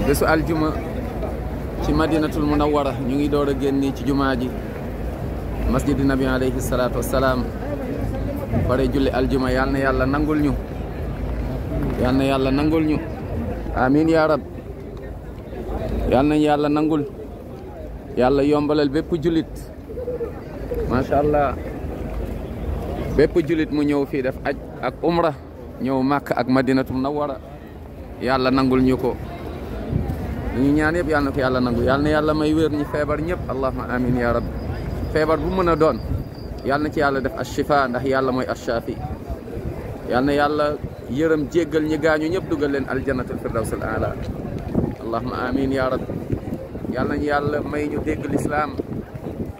bésu aljuma ci madinatul munawwara ñu ngi door a génn ci jumaa ji masjidi nabi alayhi salaatu wassalaam pare julli aljuma yal na yàlla nangul ñu yal na yàlla nangul ñu amin ya rab yal nañ yàlla nangul yàlla yombalal bépp julit macha allah bépp julit mu ñëw fii def aj ak umra ñëw Makka ak madinatul munawwara yàlla nangul ñu ko ñu ñaan yëpp yal na ko yàlla nangul yal na yàlla may wér ñi feebar ñëpp allahumma amin ya rab feebar bu mën a doon yal na ci yàlla def ash-shifa ndax yàlla mooy ash-shafi yal na yàlla yërëm jéggal ñi gaañu ñëpp dugal leen aljannatul firdawsil aala allahumma amin ya rab yal nañu yàlla may ñu dégg lislaam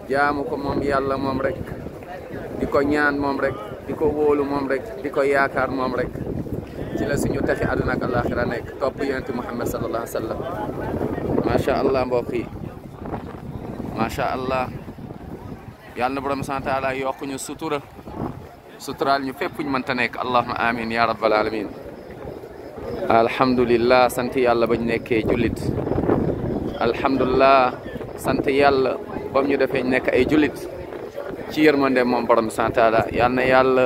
jaamu ko moom yàlla moom rek di ko ñaan moom rek di ko wóolu moom rek di ko yaakaar moom rek ci la suñu texe àdduna ak àllaaxira nekk topp yonent Muhammad sallallahu alayhi wa sallam macha allah mbokk yi macha allah yàlla na borom sant taala yokk ñu suturaal ñu fépp ñu mënta nekk allahumma amin ya rabbal alamin alhamdulillah sant yàlla bañ nekkee jullit alhamdulillah sant yàlla bam ñu defee nekk ay jullit ci yërmande moom borom sant taala yàlla na yàlla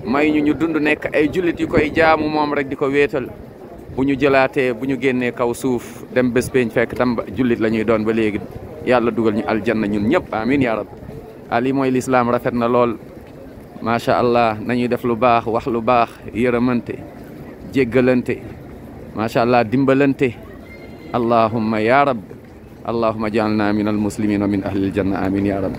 may ñu dund nekk ay jullit yu koy jaamu moom rek di ko wéetal bu ñu jëlaatee bu ñu génnee kaw suuf dem bés peñ fekk tam jullit la ñuy doon ba léegi yàlla dugal ñu aljanna ñun ñëpp amin ya rab ali mooy lislaam rafet na lool macha allah nañuy def lu baax wax lu baax yërëmante jéggalante macha allah dimbalante allahumma ya rab allahumma ja'alna min al muslimin wa min ahli al janna amin ya rab